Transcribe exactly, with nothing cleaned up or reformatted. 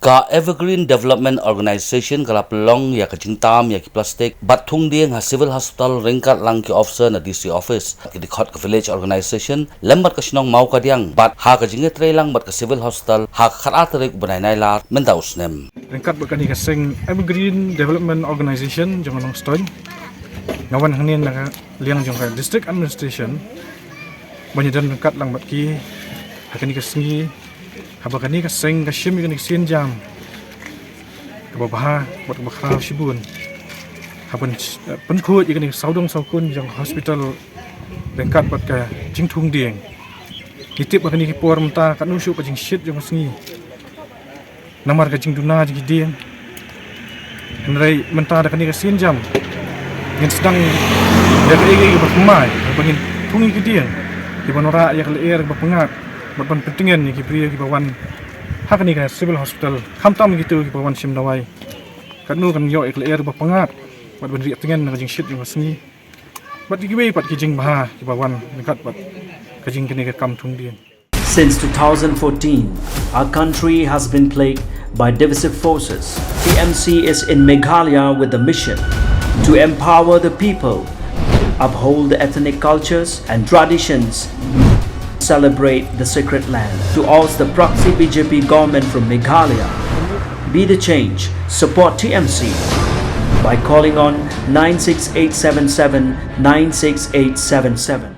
Ka Evergreen Development Organisation ka la pynlong ïa ka jingtam ïa ki plastik bad thung dieng ha Civil Hospital ryngkat lang ki officer na D C Office, ki dkhot ka Village Organisation lem bad ka shnong Mawkadiang bad ha ka jingïatreilang bad ka Civil Hospital ha ka khatar tarik u bnai Nailar mynta u snem. Ryngkat bad kane ka seng Evergreen Development Organisation jong ka Nongstoiñ, nga wan hangne na ka liang jong ka District Administration ban ïadon ryngkat lang bad ki ha kane ka sngi, haba kane ka seng ka shim ïa kane ka sienjam kaba bha bad kaba khraw shibun, haba pynkhuid ïa kane ka sawdong sawkun jong ka hospital ryngkat bad ka jingthung dieng. Ngi tip ba kane ki por mynta katno shuh ka jingshit jong ka sngi namar ka jingduna jong ki dieng. Hynrei mynta da kane ka sienjam ngin sdang ïa kaei kaei kaba thymmai ba ngin thung ïa ki dieng kiban wanrah ïa ka lyer kaba pyngngad bad ban pyntngen ïa ki briew kiba wan ha kane ka Civil Hospital, khamtam kito kiba wan shim dawai. Katno kan ïoh ïa ka lyer kaba pyngngad bad ban rieh tngen na ka jingshit jong ka sngi bad kiwei pat ki jingbha kiba wan ryngkat bad ka jingkane ka kam thung dieng. Since two thousand fourteen, our country has been plagued by divisive forces. T M C is in Meghalaya with the mission to empower the people, uphold the ethnic cultures and traditions, celebrate the sacred land. To oust the proxy B J P government from Meghalaya, be the change, support T M C by calling on nine six eight seven seven nine six eight seven seven.